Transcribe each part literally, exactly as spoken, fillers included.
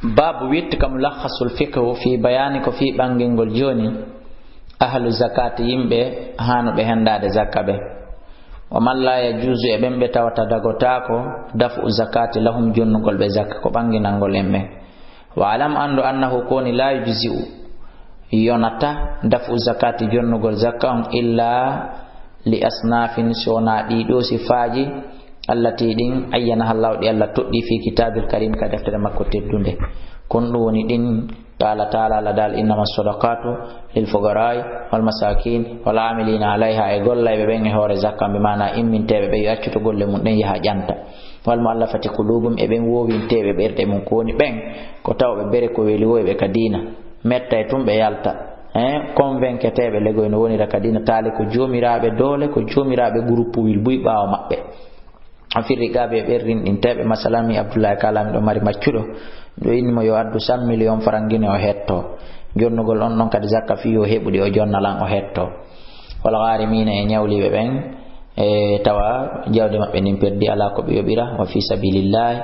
Baabu witti kam lakhasul fiqhu fi bayaani ko fii ɓanngingol jooni ahlu zakaati, yimɓe haanuɓe henndaade zakka ɓe. Wa man laa yajuuzu, e ɓen ɓe tawata dagotaako daf'u zakaati lahum, jonnugol ɓe zakka, ko ɓannginangol en ɓe. Wa alam, anndu, annahu ko woni laa yujzi'u, yonata daf'u zakaati, jonnugol zakka on, illa li asnafin, si wonaa ɗii ɗoo sifaaji, allati, ɗin, ayyanaha Allahu, ɗi Allah toɗɗii, fi kitaabil karim, ka deftere makko teddunde. Kon ɗum woni ɗin, qaala taala, Allah daal, innama sadaqatu lil fuqara'i wal masakin wal amilina alayha, e gollayɓe ɓen e hoore zakka, bi maana imminteeɓe ɓe, yo accuto golle mum ɗen yaha ƴanta. Wal mu'allafati qulubum, e ɓen wowinteeɓe ɓerɗe mum, ko woni ɓen ko tawɓe bere ko weli woyɓe ka diina, metta e tun ɓe yalta. Hein, convainqueteeɓe legoy no wonira ka diina, taali ko joomiraaɓe doole, ko joomiraaɓe groupe wil buy ɓaawo maɓɓe. A firri gaabe e ɓen rinɗinteeɓe, masalan, mi Abdullahi Kala, miɗo mari maccuɗo, miɗo inni mo yo addu cent millions francs Guinée o hetto. Jonnugol on ɗon kadi zakka fii yo heɓuɗi o jonna lan o hetto. Wal gharimina, e ñawliiɓe ɓen, e tawa jawdi maɓɓe ndin perdi, alaa ko ɓe yoɓira, wa fi sabilillahi,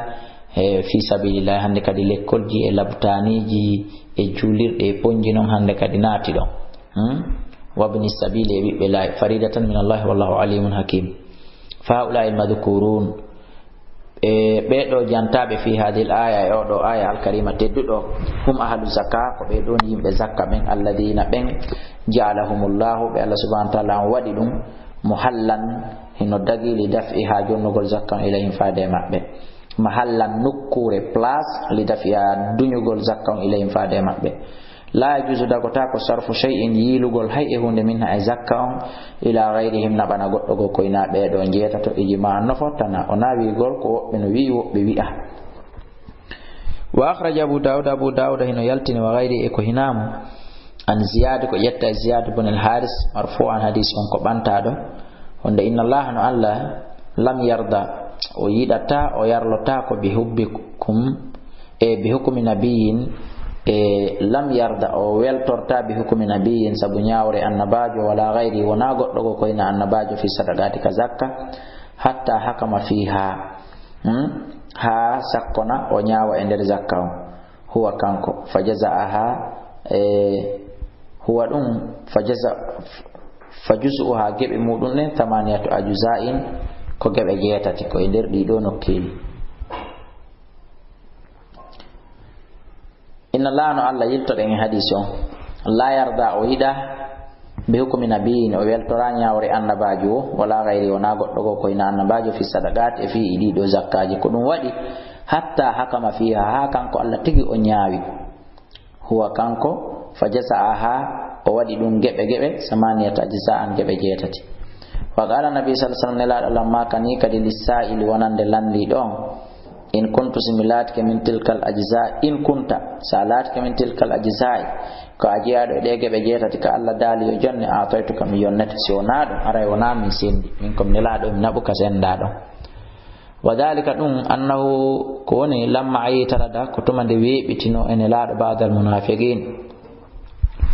e fi sabilillahi, hannde kadi lekkolji e labtaaniiji e juulirɗe e ponji non hannde kadi naati ɗon. Hmm? Wabni sabili, e ɓiɓɓe laayi, faridatan min Allah, wallahu alimun hakim. Fa haula'i almadhkurun, e ɓee ɗoo jantaaɓe fi hadhihi al-aya, e oo ɗoo aya alkarima tedduɗo, hum ahlu zaka, ko ɓee ɗoo woni yimɓe zakka ɓen, alladhina, ɓen, ja'alahumullahu, ɓe Allah subhanahu wa ta'ala on waɗi ɗum, muhallan, hino dagi, li daf'iha, jonnugol zakka on, ilayhim, faade e maɓɓe. Mahallan, nokkuure, place, li daf'iha, duñugol zakka on, ilayhim, faade e maɓɓe. La yajuzu, dagotaako, sarfu shay'in, yiilugol hay e huunde, minha, e zakka on, ila ghayrihim, na ɓana goɗɗo goo, ko hinaa ɓee ɗoo njeetato, ijma'an, no fottana, o na wi'ugol ko woɓɓe no wi'i, woɓɓe wi'a. Wa akhraja Abu Dawud, Abu Dawud hino yaltini, wa ghayri, e ko hinaa mo, an Ziyad, ko ƴetta e Ziyad ibn al-Haris, marfu'an, hadis on ko ɓantaaɗo, wonde inna Allah, no Allah, lam yarda, o yiɗata, o yarlota ko bi hubbikum, e bi hukmi nabiyyin, e lam yarda, o weltorta bi hukmi nabiyyin, sabu ñaawre annabaajo, wala ghayri, wonaa goɗɗo goo ko hinaa annabaajo, fi sadaqati, ka zakka, hatta hakama fiha, hmm? Haa sakkona, o ñaawa e nder zakka on. Huwa, kanko, fa jaza'aha, e huwa ɗum, fa jaza-, fa juz'uha, geɓe muɗum ɗen, thamaniyatu ajza'in, ko geɓe jeetati, ko e nder ɗii ɗoo nokkeeli. Inna Allah, no Allah, yiltoɗen e hadis on, la yarda, o yiɗa, bi hukmi nabiyyin, o weltora ñaawre annabaajo o, wala ghayri, wonaa goɗɗo goo ko hinaa annabaajo, fi sadaqati, e fii ɗii ɗoo zakkaaji. Ko ɗum waɗi, hatta hakama fiha, haa kanko Allah tigi o ñaawi. Huwa, kanko, fa jaza'aha, o waɗi ɗum geɓe geɓe, samaniyata ajza'an, geɓe jeetati. Wa qala nabi sallallahu alaihi wasallam, Nelaaɗo lamma kani kadi lissa'ili, wonande lanndiiɗo on, in kuntu, si mi laatike, min tilkal ajza, in kunta, so a laatike min tilkal ajza'i, ko a jeyaaɗo e ɗee geɓe jeetati ka Allah daali yo jonne, a'taytuka, mi yonnete. Si wonaa ɗum, aray wonaa min senndi. Min ko mi Nelaaɗo, mi naɓu ka senndaa ɗon. Wa dhalika, ɗum, annahu, ko woni, lamma itarada, ko tuma nde weeɓitino e Nelaaɗo, ba'dal munafiqin,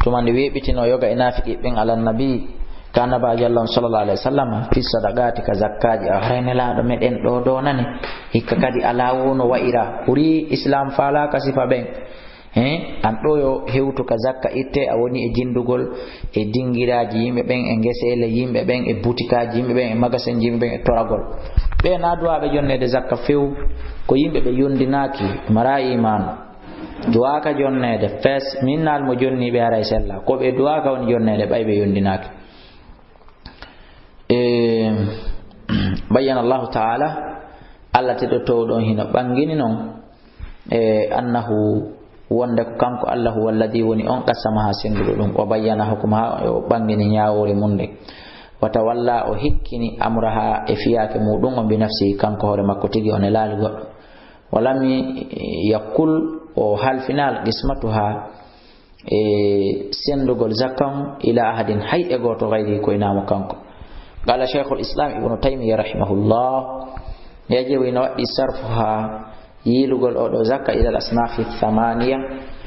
tuma nde weeɓitino yoga e naafiqi ɓen, ala nabi, ka annabaajo Allah on, sallallahu alaihi wasallam, fi sadaqati, ka zakkaaji. A haray Nelaaɗo meɗen ɗoo doonani, hikka kadi alaa wo no wa'ira, ɓuri Islam faalaaka sifa ɓen. Hein? An ɗoo yo hewtu ka zakka itte, a woni e jindugol, e dingiraaji yimɓe ɓen, e ngeseele yimɓe ɓen, e butikaaji yimɓe ɓen, e magasinji yimɓe ɓen, e toragol. Ɓe na duwaaɓe jonneede zakka few, ko yimɓe ɓe yondinaaki, mara imaanu. Duwaaka jonneede, fes, min naal mo jonni ɓe haray sella. Ko ɓe duwaaka woni jonneede, ɓay ɓe yondinaaki. E, bayyana Allahu ta'ala, Allah teɗɗo towɗo on hino ɓangini non, e, annahu, wonde ko kanko Allah, huwa alladhi, woni on, qassamaha, sennduɗo ɗum, wa bayyana hukmaha, o ɓangini ñaawoore mum nde, wa tawalla, o hikkini amraha, e fiyaake muɗum on, bi nafsihi, kanko hoore makko tigi, o nelaali goɗɗo. Wa lam yakul, o halfinaal, qismatuha, e senndugol zakka on, ila ahadin, hay e gooto, gayri, ko inaamo kanko. Qala Shaykhul Islam Ibnu Taymiyya rahimahullah, yajewi no waɗɗi sarfuha, yiilugol oɗo zakka, ilal asnafi thamaniya,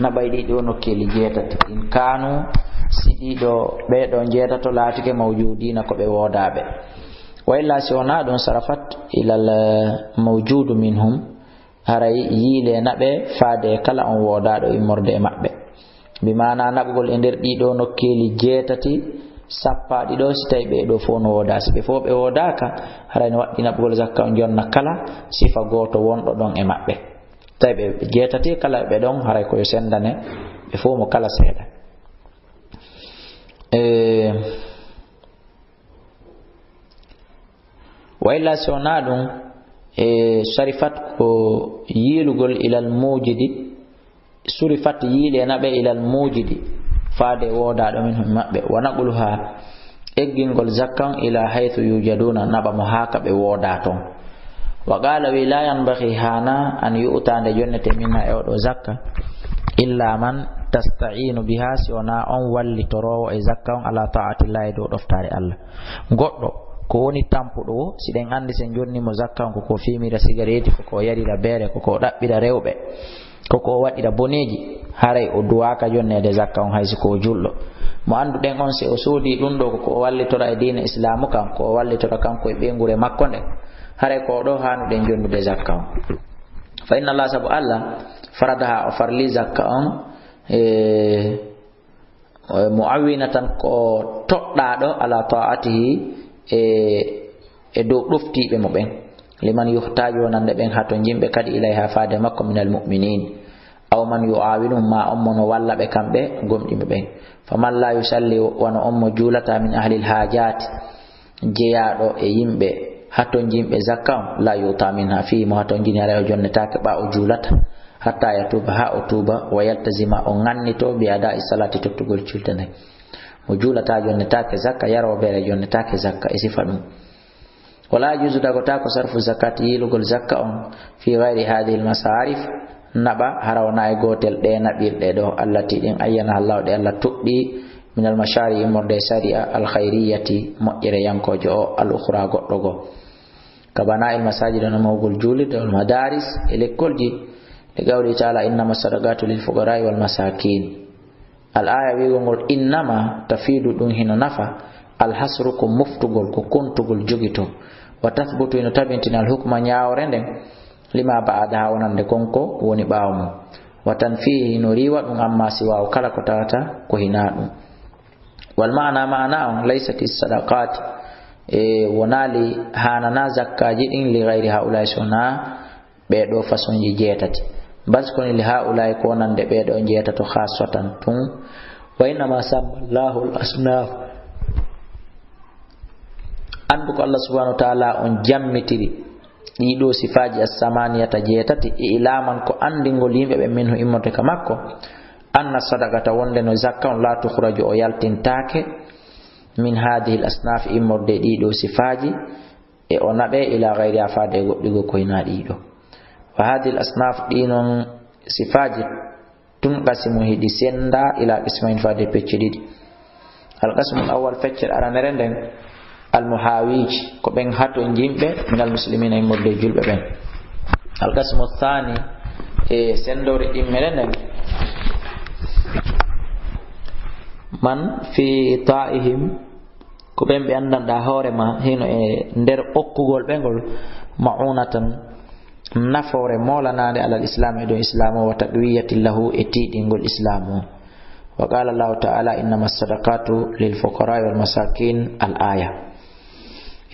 na ɓay ɗiɗo nokkeeli jeetati. In kanu, si ɗiɗo, ɓeeɗo njeetato laatike mawjudina, ko ɓe woodaaɓe. Wa illa, si wonaa ɗum, sarafat ilal mawjudu minhum, haray yiile naɓe faade kala on woodaaɗo immorde e maɓɓe. Bi maana naɓugol e nder ɗii ɗoo nokkeeli jeetati, sappaaɗi ɗoo, si tawi ɓee ɗoo fof no woodaa. Si ɓe fof ɓe woodaaka, haray no waɗɗii naɓugol zakka on jonna kala sifa gooto wonɗo ɗon e maɓɓe. Tawi ɓe jeetati kala ɓe ɗon, haray ko yo senndane ɓe fof mo kala seeɗa. E, wa illa si wonaa ɗum, e, sarifat ko yiilugol ilal muujidi, surifat yiile naɓe ilal muujidi, faade woodaaɗo minhum maɓɓe, wa naqluha, eggingol zakka on ila haythu yujaduna, naɓa mo haa ka ɓe woodaa ton. Wa qala wi, la yanbaghi, haana an yu'ta, nde jonnete minha e oɗo zakka, illa man tasta'inu biha, si wonaa on wallitoroowo e zakka on, ala ta'atillahi, dow ɗoftaare Allah. Goɗɗo ko woni tampuɗo wo, si ɗen anndi sen jonni mo zakka on, ko ko fimira sigareeti, ko ko yarira beere, ko ko ɗaɓɓira rewɓe, ko ko waɗira boneeji, haray o duwaaka jonneede zakka on, hay si ko o julɗo. Mo annduɗen on, si o soodi ɗum ɗo, ko ko wallitora e diina islaamu kan, ko o wallitora kanko e ɓeynguure makko nden, haray ko ɗo haanuɗen jonnude zakka on. Fa inna Allah, sabu Allah, faradaha, o farli zakka on, e, e, mu'awwinatan, ko toɗɗaaɗo, ala ta'atihi, e, e dow ɗoftiiɓe mo ɓen. Liman yuhtaju, wonande ɓen hatonjinɓe kadi, ilayha, faade makko, minal mu'minin. Aw man yu'awinuhum, ma on mo no walla ɓe kamɓe gomɗinɓe ɓen. Faman la yusalli, wano on mo juulata, min ahlil hajati, jeyaaɗo e yimɓe hatonjinɓe zakka on, la yuta minha, fii mo hatonjini, haray o jonnetaake ɓaa o juulata, hatta yatuba, haa o tuuba, wa yaltazima, o ngannito, bi adai salati, tottugol julde nden. Mo juulata jonnetaake zakka, yaroo beere jonnetaake zakka, e sifa ɗum. Wala yajuzu, dagotaako, sarfu zakat, yiilugol zakka on, fi gayri hadhihi al masarif, naɓa hara wonaa e gootel ɗee naɓirɗe ɗo, allati, ɗin, ayyana Allah, ɗe Allah toɗɗi, min al mashari, immorde e sari'a, al khayriyati, moƴƴere yankoojo o, al ukhra, goɗɗo go. Ka bana il masajid, no mahugol juulirde, wal madaris, e lekkolji, li qawli ta'ala, innama sadaqatu lil fuqara'i wal masakin. Al aya wi'ugol ngol innama tafidu, ɗum hino nafa, al hasru, ko moftugol, ko kontugol jogito, wa tathbutu, hino tabintina, al hukma, ñaawre nden, lima ba'daha, wonande kon ko woni ɓaawo mum, wa tanfihi, hino riiwa ɗum, amma siwahu, kala ko tawata ko hinaa ɗum. Wal ma'ana, ma'ana on, laysati sadaqat, e, wonaali, haanana zakkaaji ɗin, li gayri haula'i, si wonaa ɓee ɗoo façonji jeetati. Bal, kono, li haula'i, ko wonande ɓee ɗoo jeetato, khassatan, tun, wa innama samma Allahu al asnaf. Anndu ko Allah subhanahu wa ta'ala on jammitiri ɗii ɗoo sifaaji as-samaniyata jeetati, i'laman, ko anndingol yimɓe ɓen, minhu, immorde ka makko, anna sadaqata, wonde no zakka on, la tukhraju, o yaltintaake, min hadhihi al asnaf, immorde ɗii ɗoo sifaaji, e o naɓe, ila gayriha, faade e goɗɗi goo ko hinaa ɗii ɗoo. Wa hadhihi al asnaf, ɗii non sifaaji, tunqasimu, hiɗi sennda, ila qismayn, faade pecce ɗiɗi. Al qismu al awwal, feccere aranere nden, al muhawij, ko ɓen hatonjinɓe, min al muslimina, immorde e julɓe ɓen. Al qismu al thani, e senndore ɗimmere nden, man fi ta'ihim, ko ɓen ɓe anndanɗaa hoore ma hino e nder okkugol ɓe ngol, ma'unatan, nafoore moolanaande, alal islam, e dow islam o, wa taqwiyatin lahu, e tiiɗingol islam o. Wa qala Allahu ta'ala, innama sadaqatu lil fuqara'i wal masakin, al aya.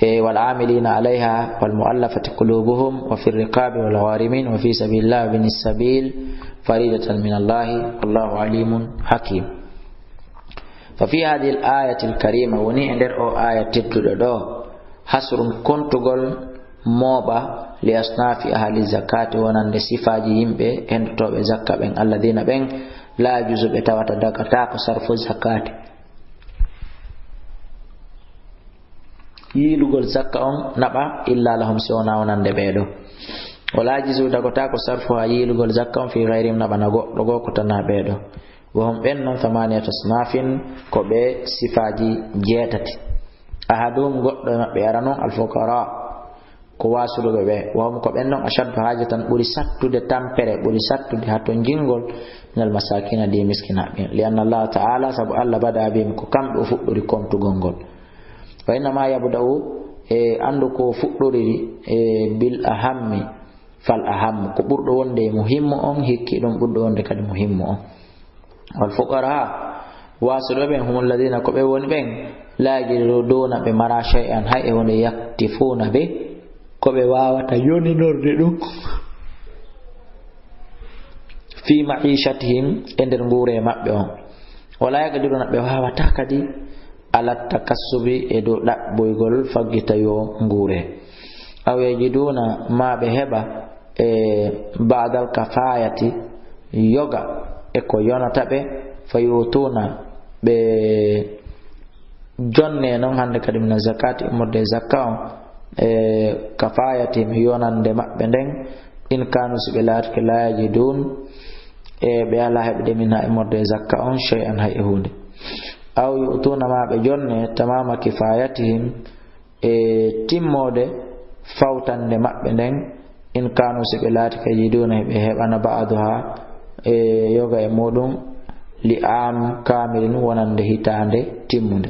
E, wal amilina alayha, wal mu'allafati qulubuhum, wa fi riqabi, wal gharimin, wa fi sabilillah, wa bini sabil, faridatan min Allahi, wallahu alimun hakim. Fa fi hadhihi al ayati al karima, woni e nder o aya tedduɗo ɗo, hasrun, kontugol mooɓa, li asnafi ahli zakati, wonande sifaaji yimɓe hendotooɓe zakka ɓen, alladhina, ɓen, la yajuzu, ɓe tawata, dagataako, sarfu zakati, yiilugol zakka on naɓa, illa lahum, si wonaa wonande ɓee ɗoo. Wala yajuzu, dagotaako, sarfuha, yiilugol zakka on, fi gayrihim, naɓana goɗɗo goo ko tanaa ɓee ɗoo. Wa hum, ɓen non, thamaniyatu asnafin, ko ɓe sifaaji jeetati. Ahaduhum, goɗɗo e maɓɓe arano, al fuqara, ko waasuɗo ɓe ɓe. Wa hum, ko ɓen non, ashaddu hajatan, ɓuri sattude tampere, ɓuri sattude hatonjingol, min al masakina, ɗi miskinaaɓe ɓen. Li anna Allah ta'ala, sabu Allah, bada bihim, ko kamɓe o fuɗɗori kontugol ngol. Wa innama yabda'u, e anndu ko fuɗɗoriri, e bil ahammi, Fal aham, ko ɓurɗo wonde e muhimmo on, hikki ɗum ɓurɗo wonde kadi muhimmo on. Wal fuqara, waasuɓe ɓen, humul ladina, ko ɓe woni ɓen, la yajiduna, ɓe mara shay'an, hay e hunde, yaktifuna be, ko ɓe wawata yoninorde ɗum, fi ma'ishatihim, e nder nguure maɓɓe on. Wala yaqdiruna, ɓe wawata kadi, ala takassubi, e dow ɗaɓɓoygol faggita yo nguure. Aw yajiduna, ma ɓe heɓa, e ba'dal kafayati, yoga e ko yonata ɓe, fa yu'tuna, ɓe jonne non hande kadi mina zakati, immorde e zakka on, e kafayati, mi yonande maɓɓe nden, in kanu, si ɓe laatike, la yajidun, e ɓe ala heɓde, minha, immorde e zakka on, shay'an, hay e hunde. Aw yu'tuna, ma ɓe jonne, tamama kifayatihim, e timmoode fawtande maɓɓe nden, in kanu, si ɓe laatike, yajiduna, ɓe heɓana, ba'daha, e yoga e muɗum, li am kamilin, wonande hitaande timmunde.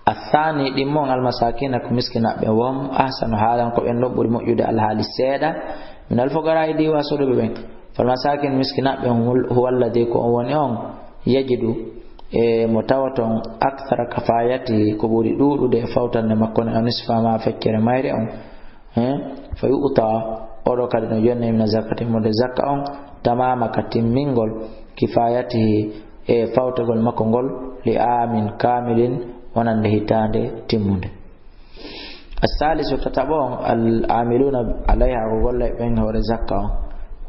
Athani, ɗimmo on, almasakina, ko miskinaɓe, wahum ahsanu halan, ko ɓen ɗon ɓuri moƴƴude alhaali seeɗa, min alfuqara, e diwa soduɓe ɓen. Falmasakin, miskinaɓe, huwa alladhi, ko on woni on, yajidu, e mo tawaton, akthara kafayati, ko ɓuri ɗuuɗude e fawtande makko ne, aw nisfa ma, feccere mayre on. He? Fa yu'ta, oɗo kadi no jonne, mina zakati, immorde zakka on, tamama, ka timmingol, kifayatihi, e fawtagol makko ngol, li amin kamilin, wonande hitaande timmunde. Assalisu, tataɓo on, al amiluna alayha, ko golla ɓen hoore zakka on.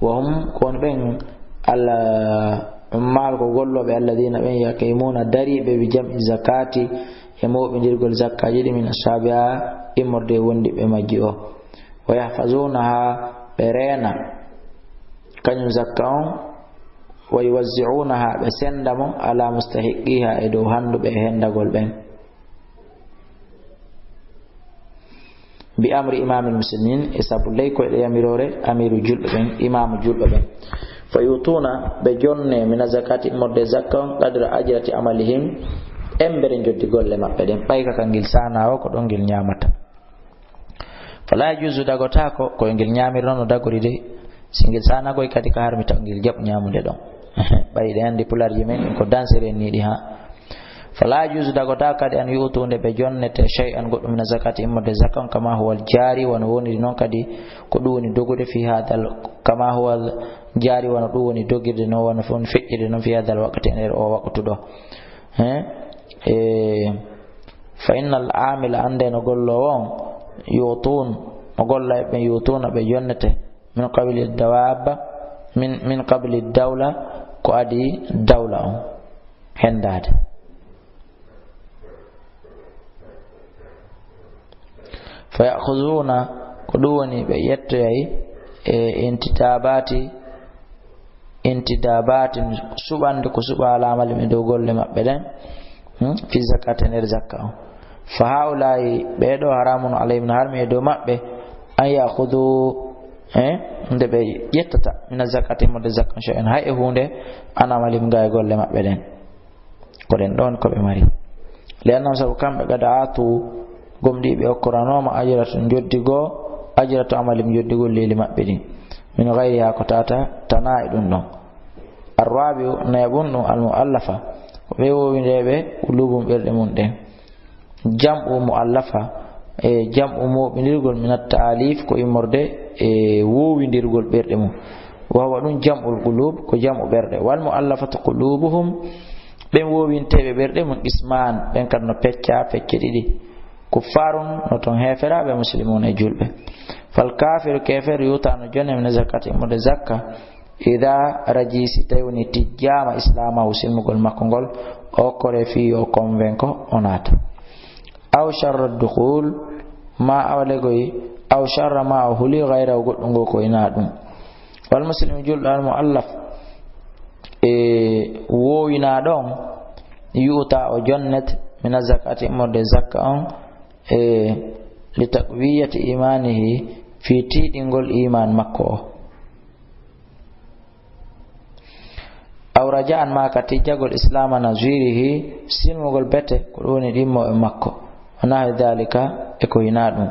Wa hum, ko on ɓen, al ummal, ko golloɓe, alladina, ɓen, yaqimuna, dariɓe, bi jam'i zakati, e moɓindirgol zakkaji ɗi, min ashabiha, immorde e wondiɓe majji o. Wa yahfazunaha, ɓe reena kañum zakka on, wa yuwazzi'unaha, ɓe senda mo, ala mustahiqqiha, e dow handuɓe e hendagol ɓen. Bi amri imamil muslimin, e sabu ley koyɗe yamiroore amiru julɓe ɓen, imamu julɓe ɓen. Fa yutuna, ɓe jonne, mina zakati, immorde zakka on, qadra ajrati amalihim, embere njoddi golle maɓɓe ɗen, ɓay ka ngil saana o, ko ɗon ngil ñamata. Fala yajuzu, dagotaako, ko e ngel ñaamiri noon no dagori de. Si ngel saanagoy kadi ka harmi taw ngel jaɓu ñaamude ɗon. Ɓay ɗen anndi pulaarji men ɗin ko dansere en nii ɗi haa. Fala yajuzu, dagotaako kadi, an yu'tu, nde ɓe jonnete, shay'an, goɗɗum, mina zakati, immorde zakka on, kama huwal jaari, wano woniri noon kadi ko ɗum woni dogude, fi hadal, kama huwal jaari, wano ɗum woni dogirde noon, wano fof feƴƴirde noon, fi hadal waqti, e nder o waqtu ɗo. He? E, Fa innal aamila, annde no golloowo on, yu'tuun, no golla e ɓen, yu'tuuna, ɓe jonnete, min qabli dawaaba, min, min qabli dawla, ko adii dawla on, henndaade. Fa ya'khuzuuna, ko ɗum woni ɓe ƴettoyay e intidaabaati, intidaabatin, suɓande ko suɓa alaa malim e dow golle maɓɓe ɗen, hmm, fi zakati, nder zakka on. Fa haa'ulaa'i, ɓee ɗoo, haraamun alayhim, no harmi e dow maɓɓe, an ya'khudhu, eh, nde ɓe ƴettata, mina zakati, immorde zakka on, shay'an, hay e huunde, an amalihim, ga e golle maɓɓe ɗen. Ko ɗen ɗon ko ɓe mari. Li annahum, sabu kamɓe, qad aatu, gomɗii ɓe okkoranooma, ajratu, njoddi goo, ajratu amalihim, njoddi golleeli maɓɓe ɗin. Min gayriha, ko tata tanaa e ɗum ɗon. Arrabi'u, nayaɓun ɗum, al mu'allafa, ko ɓe woowindeeɓe quluubum, ɓerɗe mum ɗen. Jam'u mu'allafa, e jam'u mooɓindirgol, min at ta'alif, ko immorde e woowindirgol ɓerɗe mum. Wa huwa ɗum jam'ul quluub, ko jam'u ɓerɗe. Wal mu'allafatu quluubuhum, ɓen woowinteeɓe ɓerɗe mum, qismaan, ɓen kadi no pecca pecce ɗiɗi. Kuffaarun, no ton heeferaaɓe, muslimuuna, e julɓe. Fal kaafiru, keefeero, yu'ta, no jonne, mina zakati, immorde zakka, ida raji, si tawi woni tijjaama, islaamahu, silmugol makko ngol, o okkore fii yo convaincre o naata. Aw sharra dukhul, ma awlegoy, aw sharra, ma o huli, gayrahu, goɗɗum ngol ko ina ɗum. Wal muslimu, julɗo, al mu'allaf, e woowinaaɗo on, yu'ta, o jonnet, mina zakati, immorde zakka on, e li taqwiyati imanihi, fii tiiɗingol iman makko o. Raja'an ma ka tijjagol islama nazirihi, silmugol bete, ko ɗum woni ɗimmo e makko. Wa nahwi dhalika, e ko hinaa ɗum.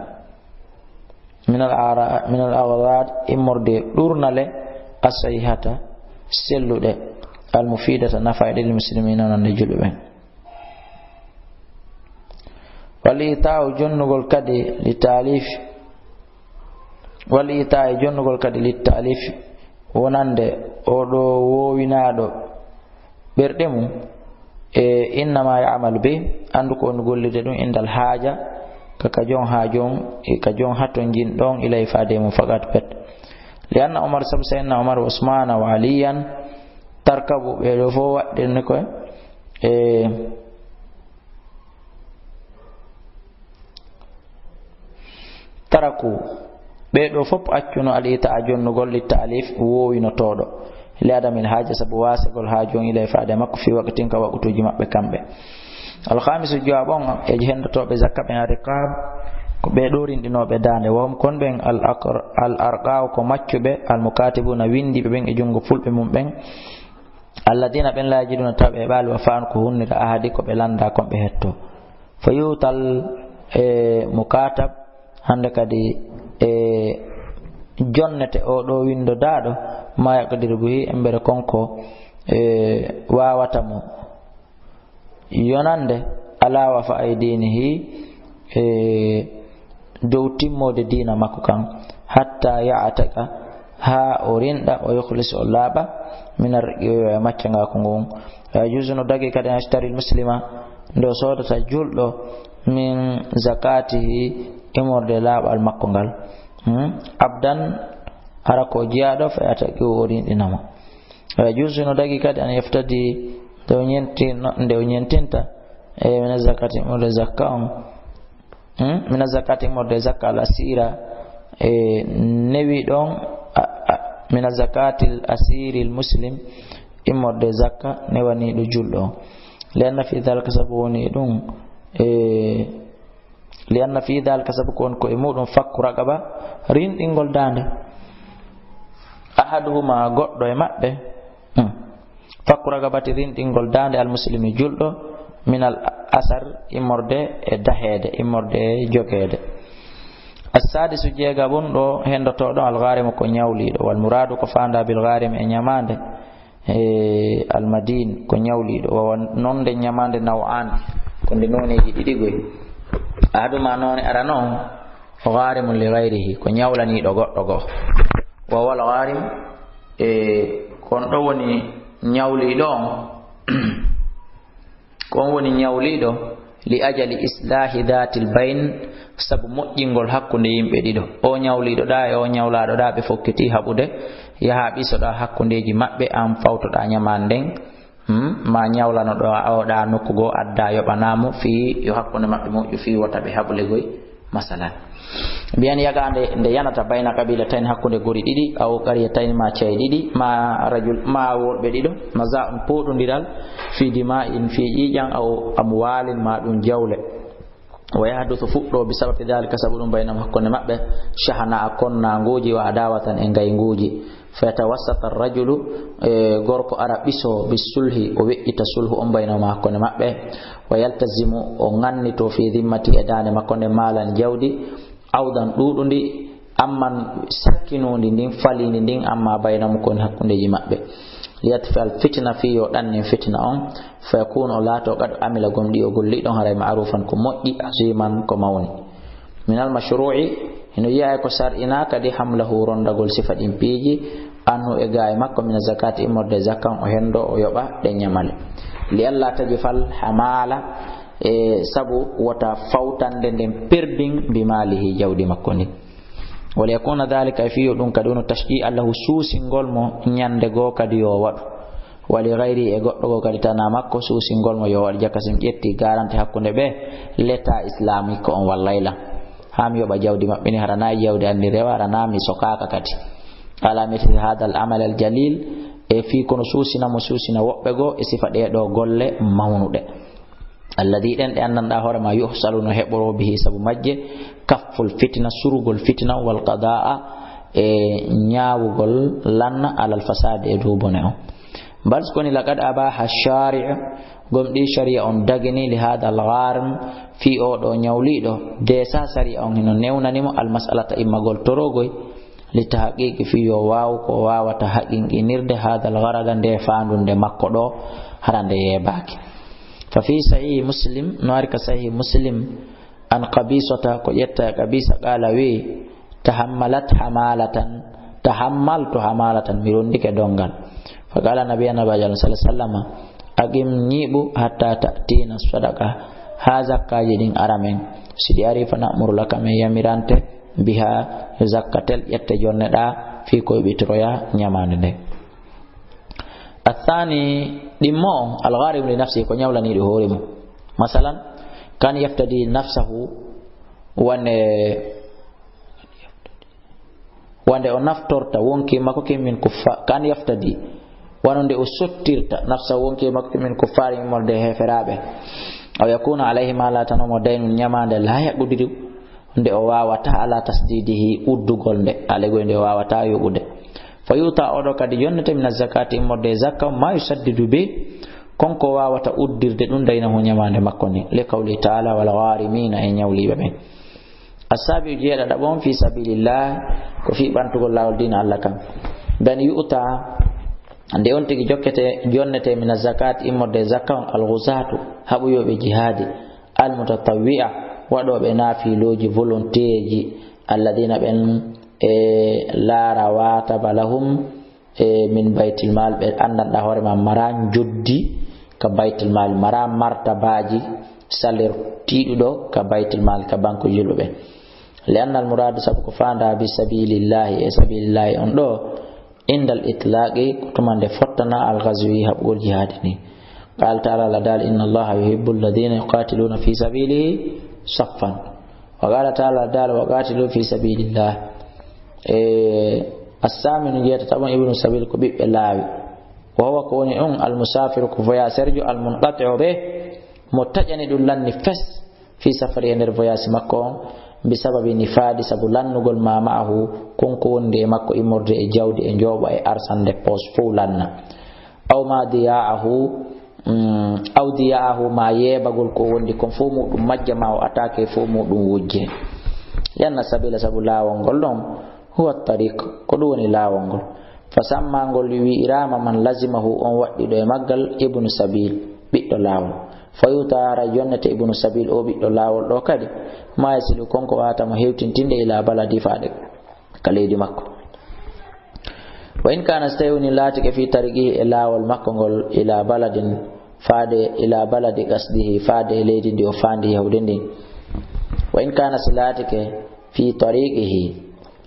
Min al ara-, min al aghrad, immorde ɗurnale, as-sahihata, selluɗe, al mufidata, nafayɗe, lil muslimina, nande julɓe ɓen. Wal ita'u, jonnugol kadi, li ta'lif, wal ita'u, jonnugol kadi, li ta'lif, wonande oɗo woowinaaɗo ɓerɗe mum, e innama ya'malu bi, anndu ko woni gollirde ɗum, indal haaja, ka, ka jon haajon, e ka jon hatonjin ɗon, ilay faade mum, faqat pet. Li anna Umar, sabu Sayyidina Umar, wa Usmana, wa Aliyan, tarkabu, ɓe ɗo fof waɗɗen ni koye, e, taraku, ɓee ɗoo fof accuno al ita'a jonnugol li ta'lif woowinotooɗo, li adamil haaja, sabu waasegol haaju on ilay faade makko fi waqtin ka waqutuuji maɓɓe kamɓe. Al khamisu, jowaɓo on e henndotooɓe zakka ɓen, al riqab, ko ɓee ɗoo rinɗinooɓe daande, wa hum kon ɓen al aqr-, al arqaw ko maccuɓe, al mukatibuna winndiiɓe ɓen e junngo fulɓe mum ɓen, alladina ɓen la yajiduna taw ɓe heɓaali wafaan ko hunnira ahadi ko ɓe lannda kon ɓe hetto. Fa yutal e mukatab, hannde kadi e jonnete o ɗo winndodaaɗo, ma yaqdiru bihi, embere kon ko e waawata mo yonande, ala wafa'i dinihi, e dow timmoode diina makko kan, hatta ya'taqa, haa o rinɗa, o yukhlis, o laaɓa, min arriqi, e maccangaako ngon. Wa yajuzu, no dagi kadi, an yashtari al muslima, nde o soodata julɗo, min zakatihi, immorde laaɓal makko ngal. Hmm? Abdan, hara ko jiyaaɗo, fa ya'taqi, o rinɗina mo. Wa yajuzu, no dagi kadi, an yaftadi, nde o ñenti-, nde o ñentinta, e min zakati, immorde zakka on. Hmm? Min zakati, immorde zakka al asira, e newi ɗon, a, a, min zakati al asiri al muslim, immorde zakka newaniiɗo julɗo on. Li anna fi dhalika, sabu woni ɗum, e, li anna fi dhalika, sabu ko woni ko e muɗum, fakku raqaba, rinɗingol daande. Ahaduhuma, goɗɗo e maɓɓe, hmm. Fakku raqabati, rinɗingol daande, al muslimi, julɗo, min al asar, immorde e daheede, immorde e jogeede. Assadisu, jeegaɓun ɗo henndotooɗo, al gharimu, ko ñawliiɗo, wal muradu, ko faanda bil gharim e ñamaande, e al madin, ko ñawliiɗo, wa nonde ñamaande, naw'an, ko nde nooneeji ɗiɗi goy. Ahaduma, noone arano on, gharimun li ghayrihi, ko ñawlaniiɗo goɗɗo goo. Wa wal gharim, e kon ɗo woni ñawliiɗo on, ko on woni ñawliiɗo li ajali islahi dhatil bayn, sabu moƴƴingol hakkunde yimɓe ɗiɗo. O ñawliiɗo ɗa e o ñawlaaɗo ɗa, ɓe fokkiti haɓude, yaha ɓisoɗa hakkundeeji maɓɓe, an fawtoɗa ñamaande nden, hmm? Ma ñawlanoɗa o ɗa nokku goo, adda yoɓanamo fii yo hakkunde maɓɓe moƴƴu, fii wota ɓe haɓu legoy. Masalan, mbiyen yagaande nde yanata bayna qabila tayn, hakkunde gori ɗiɗi, aw qarya tayn, ma caye ɗiɗi, ma rajul, ma worɓe ɗiɗo, naza'un, pooɗondiral, fi dima'in, fi ƴiiƴan, aw amwalin, ma ɗum jawle. Wa yahdusu, fuɗɗo, bi sababi dhalika, sabu ɗum, baynahum, hakkunde maɓɓe, shahana, konnanguuji, wa adawatan, e ngaynguuji. Fa yatawassata ar-rajulu, e, gorko ara ɓiso, bi sulhi, o weƴƴita sulhu on baynahuma, hakkunde maɓɓe. Wa yaltazimu, o ngannito, fi dhimmati, e daande makko nde, maalan, jawdi, awdan, ɗuuɗundi, amman, sakkinundi ndin, falindi ndin, amma baynahum, ko woni hakkundeji maɓɓe. Liyatfi al-fitna, fi yo ɗannin fitna on, fa yakunu, o laato, qad amila, gomɗi o golli ɗon, haray, ma'rufan, ko moƴƴi, aziman, ko mawni. Min al-mashru'i, hino yi'aa e ko sar'inaa kadi, hamlahu, rondagol sifa ɗin piiji, anhu, e gaa e makko, min zakati, immorde zakkan, o hendo, o yoɓa ɗen ñamale. Li alla tajfal hamala, e sabu wota fawtande nden perdin, bi malihi, jawdi makko ndin. Wa li yakuna dhalika, e fiyo ɗum kadi, wonu tashji'an lahu, suusingol mo ñande goo kadi yo waɗu. Wa li ghayri, e goɗɗo goo kadi tanaa makko, suusingol mo yo waɗ. Jaka si mi ƴetti garanti hakkunde ɓe, l'État islamique on wallay lan. Haa mi yoɓa jawdi maɓɓe ni, hara na e jawdi an ndi rewa, hara na mi sokaaka kadi. Ala mithli hadha al amal al jalil, e fii kono suusina mo suusina woɓɓe goo, e sifa ɗee ɗoo golle mawnuɗe. Alladhi, ɗen ɗe anndanɗaa hoore ma, yuhsalu, no heɓoroo, bihi, sabu majje, kafful fitna, surugol fitna, wal qadaa, e ñaawugol lan, alal fasaadi, e dow bone on. Bal ko ni, laqad abaha shari'u, gomɗii shari'a on dagini, li hadha al-gharim, fii oo ɗoo ñawliiɗo, de sa shari'a on hino newnani mo al-mas'alata, immagol torogoy, li tahqiqi, fii yo waaw ko waawata haqinqinirde, hadha al-gharada, nde faandunde makko ɗoo, hara nde yeebaaki. Fa fii sahihi Muslim, no ari ka sahihi Muslim, an Qabisata, ko ƴetta e Qabisa, qala, wi, tahammalat hamalatan, tahammaltu hamalatan, mi rondike dongal. Fa qala nabi, Annabi sallallahu alaihi wasallam, aqim, ñiiɓu, hatta ta'tina sadaqa, ha zakkaaji ɗin ara men. Si ɗi ari, fa na'muru laka, men yamirante, biha, yo zakkatel ƴette jonneɗaa, fii ko yoɓitiroya ñamaande nde. Athani, ɗimmo on, al-gharim li nafsihi, ko ñawlaniiɗo hoore mum. Masalan, kan yaftadi nafsahu, wonde, wonde o naftorta wonki makko ki min kuffa-, kan yaftadi, wano nde o sottirta nafsahu wonki makko ki min kuffari, immorde heeferaaɓe. Aw yakuna alayhi ma, laatano mo daynun, ñamaande, la yaqdiru, nde o waawata, ala tasdidihi, uddugol nde, alay goy nde o waawata yoɓude. Fa yuta, oɗo kadi yonnete, min azzakati, immorde e zakka, ma yusaddidu bi, kon ko waawata uddirde ɗum, daynahu, ñamaande makko nden. Li qawli ta'ala, wal gharimina, e ñawliiɓe ɓen. Assabi'u, jeeɗaɗaɓo on, fi sabilillah, ko fii ɓantugol laawol diina Allah kan. Ben yuta, nde on tigi jokkete, jonnete, min azzakati, immorde e zakka on, al ghuzatu, haɓuyooɓe jihaadi, al mutatawwi'a, waɗooɓe naafilooji volontéeji, alladina, ɓen, e, la rawataba lahum, e, min baytil mal, ɓe anndanɗa hoore ma mara njoddi ka baytil mal, mara martabaaji, salaire tiiɗuɗo ka baytil mal, ka banque julɓe ɓen. Li anna al muradu, sabu ko faanda bi sabilillahi, e sabilillahi on ɗoo, indal itlaqi, ko tuma nde fottana al ghazwi, haɓugol jihaadi ni. Qala ta'ala, Allah daali, inna Allaha yuhibbu alladhina yuqatiluna fi sabilihi saffan. Wa qala ta'ala, Allah daali, wa qatilu fi sabilillah. E, assaminu, jeetataɓo on, ibnu sabil, ko ɓiɓɓe laawi. Wa huwa, ko woni on, al musafiru, ko voyageur jo, al munqati'u bih, mo taƴani ɗum lanni fes, fi safari, e nder voyage makko on, bi sababi nifaadi, sabu lannugol, ma ma'ahu, kon ko wondi e makko, immorde e jawdi, e njooɓa, e arsande poos fow lanna. Aw ma diya'ahu, mm, aw diya'ahu, ma yeebagol ko wondi kon fow muɗum majja, ma o attaqué fow muɗum wujje. Li anna sabila, sabu laawol ngol ɗon, huwa tariq, ko ɗum woni laawol ngol. Fa samma, ngol wi'iraama, man lazimahu, on waɗɗiɗo e maggal, ibnu sabil, ɓiɗɗo laawol. Fa yuta, hara yonnete ibnu sabil, o ɓiɗɗo laawol ɗoo kadi, ma yasilu, kon ko waawata mo hewtintinde, ila baladi, faade ka leydi makko. Wa in kana, so tawi woni laatike, fi tariqihi, e laawol makko ngol, ila baladin, faade, ila baladi qasdihi, faade e leydi ndi o faandi yahude ndin. Wa in kana, so laatike, fi tariqihi,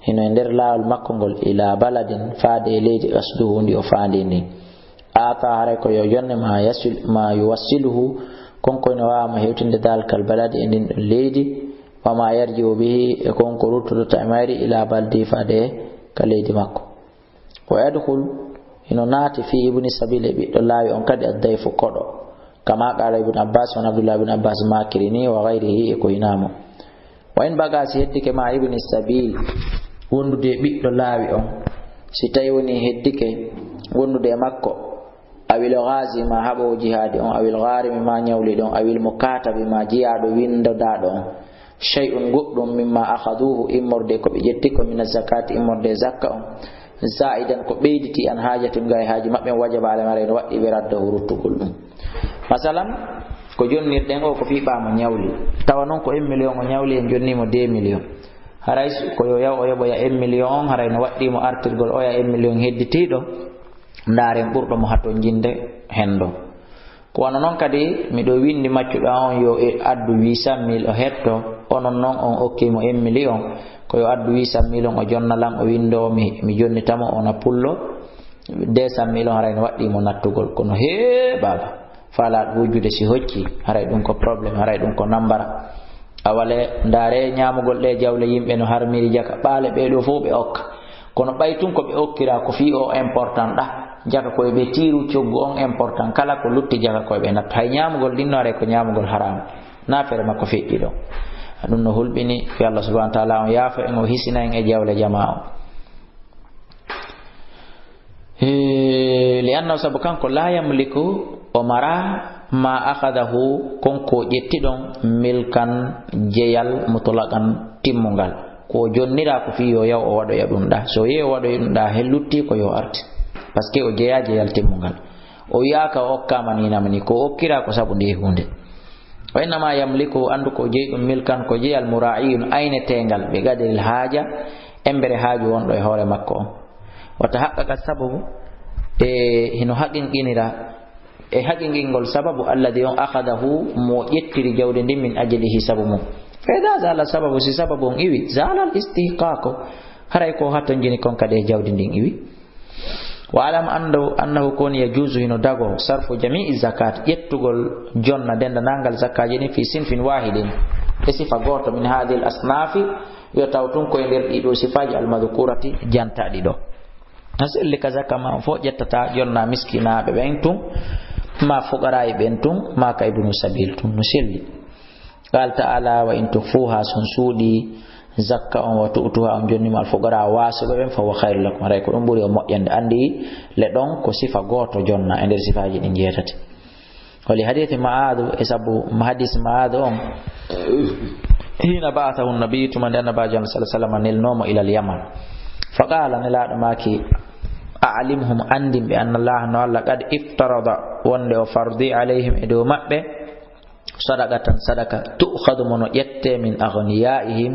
hino e nder laawol makko ngol, ila baladin, faade e leydi, qasduhu, ndi o faandi ndin. Ata, haray ko yo yonne, ma yasil, ma yuwassiluhu, kon ko ina waawa mo hewtinde, dalikal baladi, e ndin ɗon leydi, wa ma yarji'u bihi, e kon ko ruttodota e mayri, ila baladi, faade ka leydi makko. Wa yadkhul, hino naati, fi ibni sabil, e ɓiɗɗo laawi on kadi, addayfu, koɗo. Kama qala Ibn Abbas, on Abdullah ibn Abbas maakiri ni, wa ghayrihi, e ko hinaa mo. Wa in baga, si heddike ma ibni sabil, wondude e ɓiɗɗo laawi on, si tawi woni heddike wondude e makko, awil ghazi, ma haɓoowo jihaadi on, awil gharimi, ma ñawliiɗo on, awil mukatabi, ma jiyaaɗo winndodaaɗo on, shay'un, goɗɗum, mimma akhaduhu, immorde ko ɓe ƴetti ko, min zakati, immorde zakka on, za'idan, ko ɓeyditi, an hajatim, ga e haaji maɓɓe, wajaba alayhim, haray no waɗɗi ɓe raddahu, ruttugol ɗum. Masalan, ko jonnirɗen o, ko fii ɓaamo ñawli. Tawa noon ko un million o ñawli, en jonni mo deux millions. Haray s-, ko yo yaw o yoɓoya un million on, haray no waɗɗi mo artirgol oya un million hedditiiɗo, ndaaren ɓurɗo mo hatonjinde hen ɗo. Ko wano noon kadi, miɗo winndi maccuɗo an on yo e-, addu huit cent mille o hetto, onon noon on okki mo un million, ko yo addu huit cent mille on o jonna lan, o winndoo, mi, mi jonnita mo, ona pullo deux cent mille on, haray no waɗɗi mo nattugol. Kono hee, baaba, faalaaɗo wujjude si hocci, haray ɗum ko problème, haray ɗum ko nambara. Awale, ndaare ñaamugol ɗe jawle yimɓe no harmiri jaka, ɓaale ɓee ɗoo fof ɓe okka. Kono ɓay tun ko ɓe okkira ko fii o important ɗa, jaka koye ɓe tiiru coggu on important, kala ko lutti jaka koye ɓe nattu. Hay ñaamugol ɗin no haray ko ñaamugol haraam. Na feere makko feƴƴi ɗon. Ɗum no hulɓini, yo Allah subhanahu wa ta'ala on yaafo en, o hisina en e jawle jamaa on. Hee, Li annahu, sabu kanko, la yamliku, o mara, ma akhadahu, kon ko ƴetti ɗon, milkan, jeyal, mutlaqan, timmungal. Ko o jonnira ko fii yo yaw o waɗoya ɗum ɗa. So yehi o waɗoya ɗum ɗa, he lutti ko yo arti. Parce que o jeya jeyal timmungal. O wi'aaka o okkaama ni namani, ko o okkira ko sabu nde hunde. Wa innama yamliku, anndu ko jeyi ɗum milkan, ko jeyal mura'iyun ayneteengal, bi qadril haaja, embere haaju wonɗo e hoore makko on. Wa tahaqqaqa sababu, e hino haqiqinira, e haqiqingol sababu, alladhi, on, akhadahu, mo ƴettiri jawdi ndin, min ajlihi, sabu mum. Fa idha zala sababu, si sababu on iwi, zala al istihqaqu, haray ko hatonjini kon kadi e jawdi ndin iwi. Wa alam, anndu, annahu, kon, yajuzu, hino dago, sarfu jami'i zakat, ƴettugol jonna dendanangal zakkaaji ɗin, fi sinfin wahidin, e sifa gooto, min hadhihi al asnafi, yo taw tun ko e nder ɗiɗo sifaaji al madhkurati, jantaɗi ɗo. A selli ka zakka ma on fof, ƴettata jonna miskinaaɓe ɓen tun, ma fuqaraaɓe ɓen tun, ma ka ibnu sabil tun, no selli. Qala ta'ala, wa in tukhfuha, si on suuɗi zakka on, wa tu'tuha, on jonni mo al fuqara, waasuɓe ɓen, fa huwa khairul lakum, haray ko ɗum ɓuri on moƴƴande. Anndi le ɗon ko sifa gooto jonna e nder sifaaji ɗin jeetati. Wa li hadithi Ma'adh, e sabu hadis Ma'adh on, hina ba'athahu nabi, tuma nde Annabaajo sallallahu alaihi wasallam nelnoo mo ilal Yaman. Fa qala, Nelaaɗo maaki, a'limhum, anndin ɓe, anna Allah, no Allah, qad iftarada, wonde o fardi, alayhim, e dow maɓɓe, sadaqatan, sadaka, tu'khadhu, mo no ƴette, min aghniyaihim,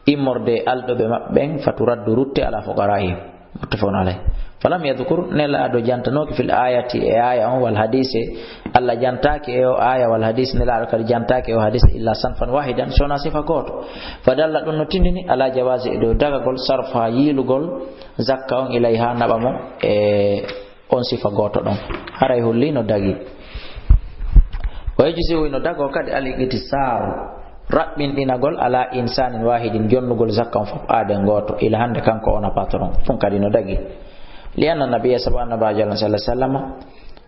immorde e alɗuɓe maɓɓe ɓen, fa turaddu, rutte, ala fuqaraihim. Muttafaqun alayh. Falam yadhkur, Nelaaɗo jantanooki, fil ayati, e aya on, wal hadise, Allah jantaaki e o aya wal hadis, Nelaaɗo kadi jantaaki e o hadis, illa sanfan wahidan, sona sifa gooto. Fa dalla, ɗum no tindini, ala jawazi, e dow dagagol, sarfa, yiilugol zakka on, ilayha, naɓa mo e on sifa gooto ɗon. Haray holli no dagi. Wa yujzi'u, no dago kadi, al iqtisar, raɓɓinɗinagol, ala insanin wahidin, jonnugol zakka on fof aaden gooto, ila hande kanko on a patron. Ɗum kadi no dagi. Li anna nabiyya, sabu Annabaajo Allah sallallahu alaihi wasallam,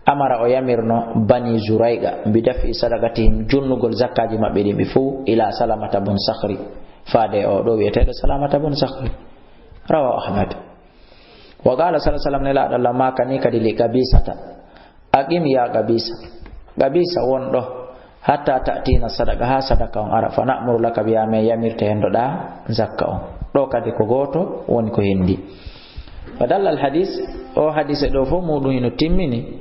amara, o yamirno, bani Zurayqa, bi daf'i sadaqatihim, jonnugol zakkaaji maɓɓe ɗin ɓe fof, ila Salamata bun Sakhri, faade o ɗo wi'eteeɗo Salamata bun Sakhri. Rawahu Ahmad. Wa qala sallallahu alaihi wasallam, Nelaaɗo Allah maakani kadi, li Qabisata, aqim ya Qabisa, Qabisa, won ɗo, hatta ta'tina sadaqa, haa sadaka on ara, fa na'muru laka biha, men yamirte hen ɗo ɗa zakka on. Ɗo kadi ko gooto woni ko hendi. Fa dalla al hadis, o hadise ɗo fof muɗum hino timmini,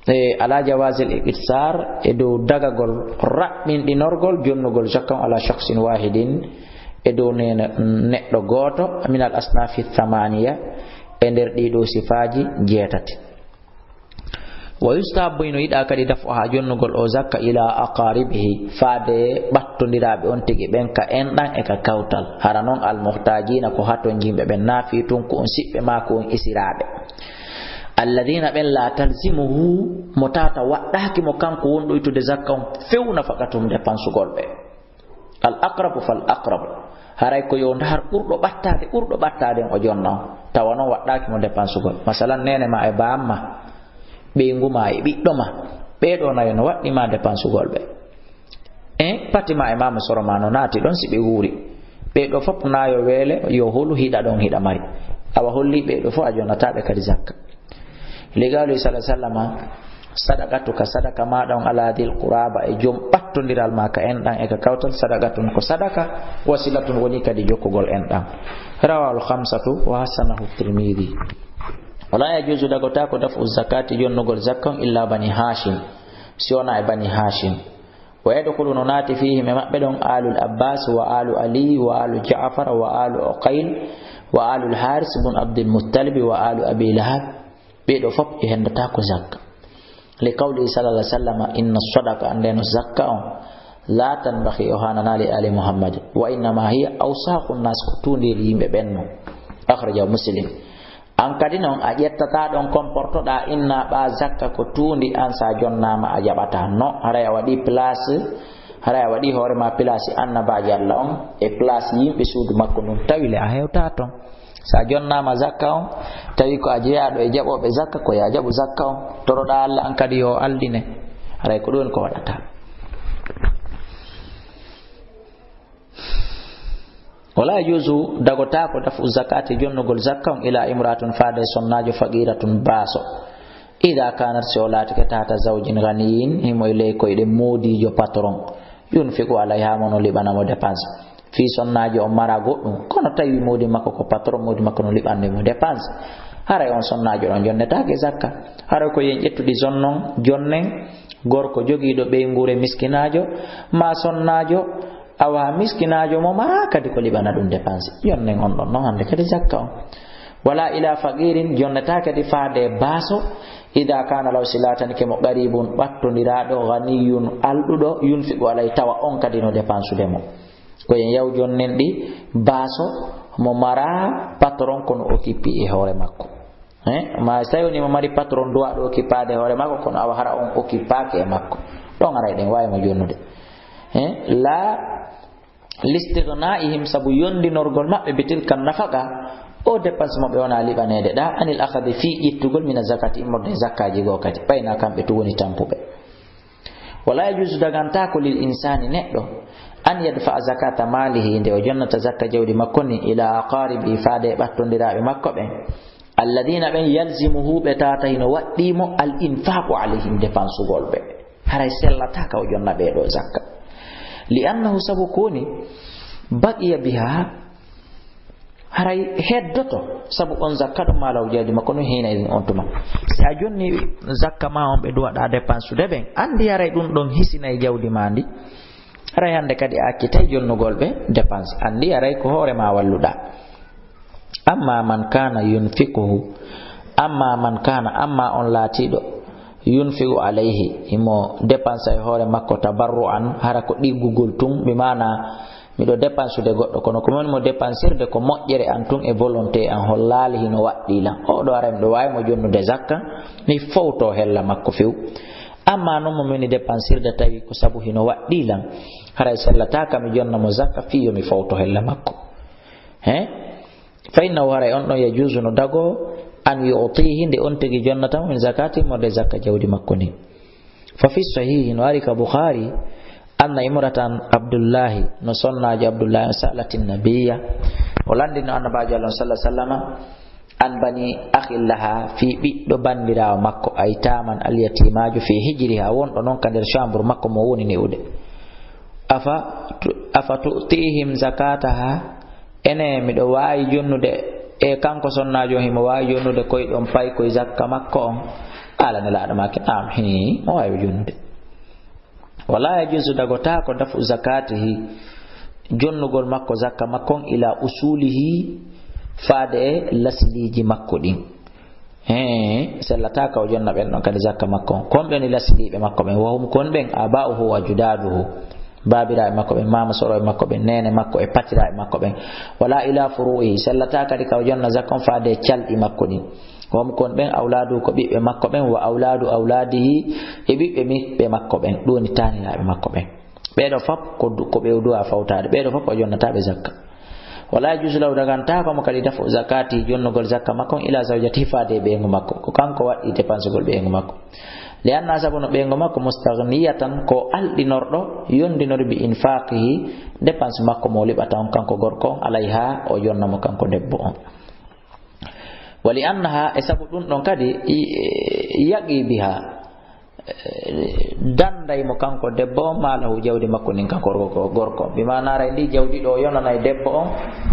e ala jawazil iqtisar, e dow dagagol raɓɓinɗinorgol jonnugol zakka on ala shakhsin wahidin, e dow nena neɗɗo gooto, min al asnafi thamaniya, e nder ɗiɗo sifaaji jeetati. Wa yustahabbu, hino yiɗa kadi, daf'uha, jonnugol o zakka, ila aqaribihi, faade ɓattondiraaɓe on tigi ɓen, ka enɗan e ka kawtal, hara non al muhtajina, ko hatonjinɓe ɓen, nafi tun ko on siɓɓe ma ko on isiraaɓe. Alladhina, ɓen, la talzimuhu, mo tata waɗɗaaki mo kanko wonɗo ittude zakka on few nafaqatuhum, dépensugol ɓe. Al aqrabu fal aqrabu. Haray ko yo ndar ɓurɗo ɓattaade, ɓurɗo ɓattaade on o jonna on. Tawa non waɗɗaaki mo dépensugol. Masalan, neene ma e baamma, ɓeyngu ma e ɓiɗɗo ma. Ɓee ɗo nayo no waɗɗi ma dépensugol ɓe. En, pati ma e maama soro ma no naati ɗon si ɓe wuuri. Ɓee ɗo fof nayo weele, yo holu hiɗa ɗon hiɗa mari. Awa holli ɓee ɗo fof a jonnataa ɓe kadi zakka. Li qawli sallallahu alaihi wasallam, sadaqatuka, sadaka maɗa on, ala dhil quraba, e joom ɓattondiral ma ka enɗan e ka kawtal, sadaqatun, ko sadaka, wasilatun, woni kadi jokkugol enɗan. Rawahul khamsatu wa hassanahu Tirmidhi. Wala yajuzu, dagotako, daf'u zakati, jonnugol zakka on, illa bani Hashim, si wona e bani Hashim. Wa yadkhulu, no naati, fihim, e maɓɓe ɗon, alul Abbas, wa alu Ali, wa alu Ja'far, wa alu Uqayl, wa alul Haris bun Abdul Muttalib, wa alu Abi Lahab. Ɓee ɗo fof ɓe hendata ko zakka. Li qawlihi sallallahu alaihi wasallam, inna sadaqa, andeno zakka on, la tanbaghi, o hanana li ali Muhammad, wa innama hiya awsaqun nas, ko tuundiiɗi yimɓe ɓen non. Akhrajahu Muslim. An kadi non, a ƴettata ɗon, comportoɗa inna ɓa zakka ko tuundi, an sa jonnama a jaɓata. No, haray a waɗi place, haray a waɗi hoore ma place annabaajo Allah on, e place yimɓe suudu makko ndun, tawi le a hewta ton. Sa jonnama zakka on, tawi ko a jeyaaɗo e jaɓooɓe zakka, ko ya jaɓu zakka on. Toroɗa Allah an kadi yo o aldine. Haray ko ɗum ko waɗata. Wala yajuzu, dagotako, daf'u zakati, jonnugol zakka on, ila imra'atun, faade sonnaajo, faqiratun, baaso. Ida kanat, si o laatike, tahta zawjin ganiyin, himo e ley koyɗe moodiijo, patron, yunfiqu alayha, mo no liɓana mo dépense. Fii sonnaajo on mara goɗɗum, kono tawi moodi makko ko patron, moodi makko no liɓande mo dépense. Haray on sonnaajo ɗon jonnetaake zakka. Haray ko yen ƴettuɗi zone non, jonnen, gorko jogiiɗo ɓeynguure miskinaajo, maa sonnaajo, awa miskinaajo mo mara kadi ko liɓana ɗum dépense. Jonnen on ɗon non hande kadi zakka on. Wala ila faqirin, jonnetaake kadi faade baaso, ida kana law, si laatanike mo qaribun, ɓattondiraaɗo, ganiyun, alɗuɗo, yunfiqu alay, tawa on kadi no dépensude mo. Ko en yaw jonnen ɗi baaso mo mara patron kono occupé e hoore makko. Eh, ma si tawi woni mo mari patron duwaɗo occupaade hoore makko, kono awa hara on occupaake e makko. Ɗon aray ɗen waawi mo jonnude. Eh, la listighna'ihim, sabu yondinorgol maɓɓe, bi tilka nafaqa, o dépense mo ɓe wona liɓaneede ɗa, anil akhadhi, fii ƴettugol, mina zakati, immorde e zakkaaji goo kadi, ɓayna kamɓe tun woni tampuɓe. Wala yajuzu, dagantaako, lil insani, neɗɗo, an yadfa'a zakata malihi, nde o jonnata zakka jawdi makko ndin, ila aqaribi, faade e ɓattondiraaɓe makko ɓen, alladina, ɓen, yalzimuhu, ɓe tawata hino waɗɗii mo, al infaqu alayhim, dépensugol ɓe. Haray sellataa ka o jonna ɓee ɗoo zakka. Li annahu, sabu ko woni, baqiya biha, haray heddoto, sabu on zakka ɗum maa law jawdi makko no hiina idin on tuma. Si a jonni zakka ma on ɓe duwaɗa dépensude ɓen, anndi haray ɗum ɗon hisinay jawdi ma ndi. Haray hande kadi a accitay jonnugol ɓe dépense. Anndi haray ko hoore ma walluɗa. Amma man kana yunfiquhu, amma man kana, amma on laatiɗo, yunfiqu alayhi, himo dépense e hoore makko, tabarru'an, hara ko ɗiggugol tun, bi maana miɗo dépensude goɗɗo, kono ko woni mo dépensirde ko moƴƴere an tun e volonté an, hollaali hino waɗɗii lan. O ɗo aray miɗo waawi mo jonnude zakka, mi fowto hella makko few. Amma non mo mi woni dépensirde tawi ko sabu hino waɗɗii lan, haray sellataa ka mi jonna mo zakka fii yo mi fowto hella makko. He? Fa innahu, haray on ɗon, yajuzu, no dagoo, an yu'tihi, nde on tigi jonnata mo, min zakati, immorde zakka jawdi makko ndin. Fa fi sahihi, no ari ka Bukhari, anna imratan Abdullahi, no sonnaajo Abdullahi on, sa'alati nabiyya, o landino Annabaajo Allah on, sallallahu alaihi wasallama, an bani akhin laha, fii ɓiɗɗo bandiraawo makko, aytaman, alyatimaajo, fii hijriha, wonɗo non ka nder chambre makko mo woni ne'ude. Afa tu-, afa tu'tihim zakataha, ene miɗo waawi jonnude, e kanko sonnaajo on himo waawi jonnude koy ɗon pay koy zakka makko on? Qala, Nelaaɗo maaki, naam, hii, mo waawi jonnude. Wala yajuzu, dagotaako, daf'u zakatihi, jonnugol makko zakka makko on, ila usulihi, faade e lasliiji makko ɗin. Hee, sellataa ka o jonna ɓen ɗon kadi zakka makko on. Kon ɓen woni lasliiɓe makko ɓen, wa hum, kon ɓen, aba'uhu wa ajdaaduhu, baabiraaɓe makko ɓen, maama soroɓe makko ɓen, neene makko e patiraaɓe makko ɓen. Wala ila furu'ihi, sellataa kadi ka o jonna zakka on faade e calɗi makko ɗin. Wa hum, kon ɓen, awlaaduhu, ko ɓiɓɓe makko ɓen, wa awlaadu awlaadihi, e ɓiɓɓe ɓiɓɓe makko ɓen, ɗum woni taaniraaɓe makko ɓen. Ɓee ɗoo fop ko du-, ko ɓe o duwaa fawtaade. Ɓee ɗoo fop o jonnataaɓe zakka. Wala yajuzu lahu, dagantaako mo kadi, daf'u zakati, jonnugol zakka makko on, ila zawjatihi, faade e ɓeyngu makko. Ko kanko waɗɗii dépensugol ɓeyngu makko. Li anna, sabu no ɓeyngu makko, mustaghniyatan, ko alɗinorɗo, yondinori, bi infaqihi, dépense makko mo liɓata on kanko gorko on, alayha, o jonna mo kanko debbo on. Wa li annaha, e sabu ɗum ɗon kadi, i-, yaqi biha, danday mo kanko debbo on, maalahu, jawdi makko ndin, kanko gorko, gorko. Bi maana, haray ndi jawdi ɗo o yonanay debbo on,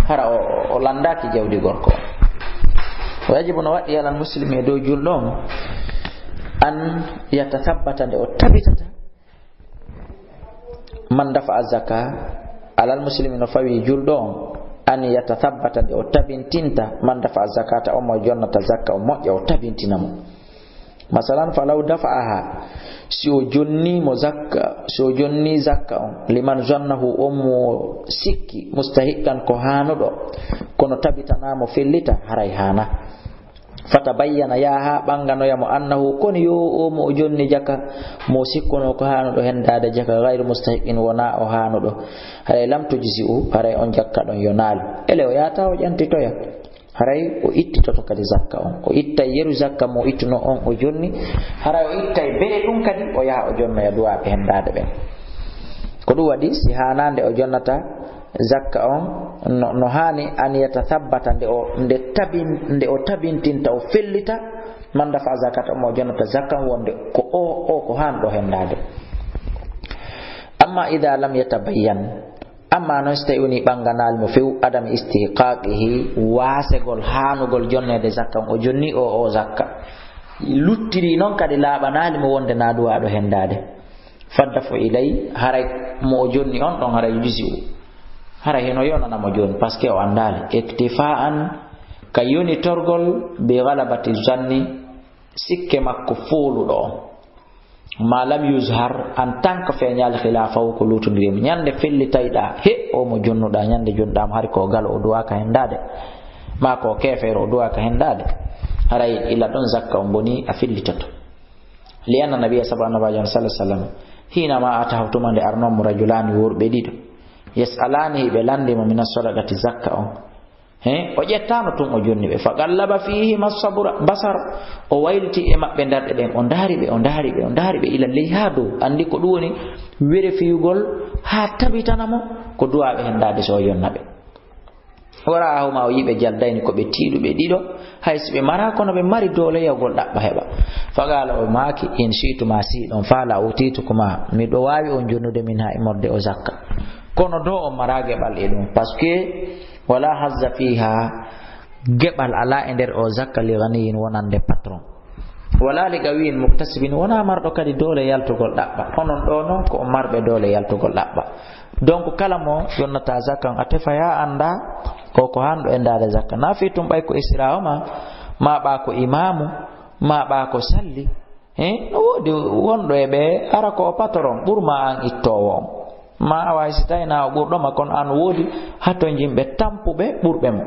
hara o, o, o landaaki jawdi gorko on. Wa yajibu, no waɗɗii, alal muslimi, e dow julɗo on, an yatathabbata, nde o tabitata, man dafa'a zaka, alal muslimi, no fawii julɗo on, an yatathabbata, nde o tabintinta, man dafa'a zakata, on mo jonnata zakka on, moƴƴa o tabintina mo. Masalan, falaw dafa'aha, si o jonni mo zakka, si o jonni zakka on, liman zannahu, on mo sikki, mustahiqqan, ko haanuɗo, kono tabitanaa mo fellita, haray haana. Fatabayyana, yaha haa ɓanganoya mo, annahu, koni yo o mo o jonni jaka, mo sikkunoo ko haanuɗo hendaade jaka, gayru mustahiqqin, wonaa o haanuɗo. Haray lam tujzi'u, haray on jakka ɗon yonaali. Ele o yaata o ƴantitoya. Haray o ittitoto kadi zakka on. O ittay yeru zakka mo ittuno on o jonni. Haray o ittay bele ɗum kadi o yaha o jonnoya duwaaɓe hendaade ɓen. Ko ɗum waɗi si haanaande o jonnata zakka on, no, no haani an yatathabbata nde o, nde tabin-, nde o tabintinta, o fellita, Man dafa zakata, mo jonnata zakka wonde ko o, o ko han ɗo hendaade. Amma ida lam yatabayyan, amma non so tawi woni ɓannganaali mo few, adam istihqaqihi, waasegol haanugol jonneede zakka on, o jonni o, o zakka. Luttiri non kadi laaɓanaali mo wonde na duwaaɗo hendaade. Faddafu ilay, haray mo o jonni on ɗon haray yujzi'u. Haray hino yonana mo jooni, parce que o anndaali. Iktifaan, ka yonitorgol, bi ghalabati zanni, sikke makko fooluɗo on. Ma lam yuzhar, en tant que feeñaali khilaafahu ko luutondiri mo. Ñande fellitayɗaa, he, o mo jonnuɗaa, ñande jonnuɗaa mo, hari ko galo o duwaaka hendaade. Ma ko keefeero o duwaaka hendaade. Haray ila ɗon zakka on boni a fellitoto. Li anna nabiyya, sabu annabaajo on sallallahu alaihi wasallam, hina ma atahu, tuma nde arnoo mo rajulaani worɓe ɗiɗo, yas'alaani, ɓe lanndi mo, mina sadaqati, zakka on. He, o ƴettaano tun o jonni ɓe. Fa qallaba fihi ma sabura, basar, o wayliti e maɓɓe darɗe ɗen, o ndaari ɓe, o ndaari ɓe, o ndaari ɓe ila ley haa dow. Anndi ko ɗum woni werefiyugol haa tabitana mo ko duwaaɓe hendaade so o yonna ɓe. Wara'ahuma, o yiɓe jaldayni ko ɓe tiiɗuɓe ɗiɗo, hay si ɓe maraa kono ɓe mari doole yahugol ɗaɓɓa heɓa. Faqala, o maaki, in shi'tuma, si ɗon faala, utitukuma, miɗo waawi on jonnude min haa immorde o zakka. Kono do on maraa geɓal e ɗum, parce que wala hazza fiha, geɓal alaa e nder o zakka li ghaniyin wonande patron. Wala li qawiyin muktasibin, wonaa marɗo kadi doole yaltugol ɗaɓɓa. Onon ɗo non ko on marɓe doole yaltugol ɗaɓɓa. Donc kala mo yonnata zakka on, a tefa ya annda o ko hanɗo e ndaade zakka. Na fii tun ɓay ko esiraawo ma, ma ɓa ko imaamu, ma ɓa ko salli. He? No woodi wonɗo e ɓe ara ko o patron, ɓur ma an ittoowo on. Ma a waawi si tawi na o ɓurɗo ma, kono an woodi hatonjinɓe tampuɓe ɓurɓe mo.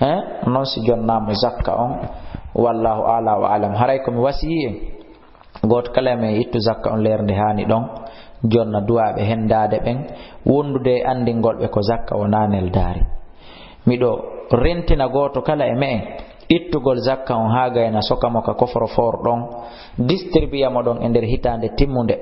He? Non si jonnaa mo zakka on. Wallahu a'la wa a'lam. Haray ko mi wasiyii en, gooto kala e men ittu zakka on leer nde haani ɗon, jonna duwaaɓe hendaade ɓen, wondude e anndingol ɓe ko zakka wonaa neldaari. Miɗo rentina gooto kala e me'en ittugol zakka on haa gayna soka mo ka coffre-fort ɗon, distribuya mo ɗon e nder hitaande timmunde.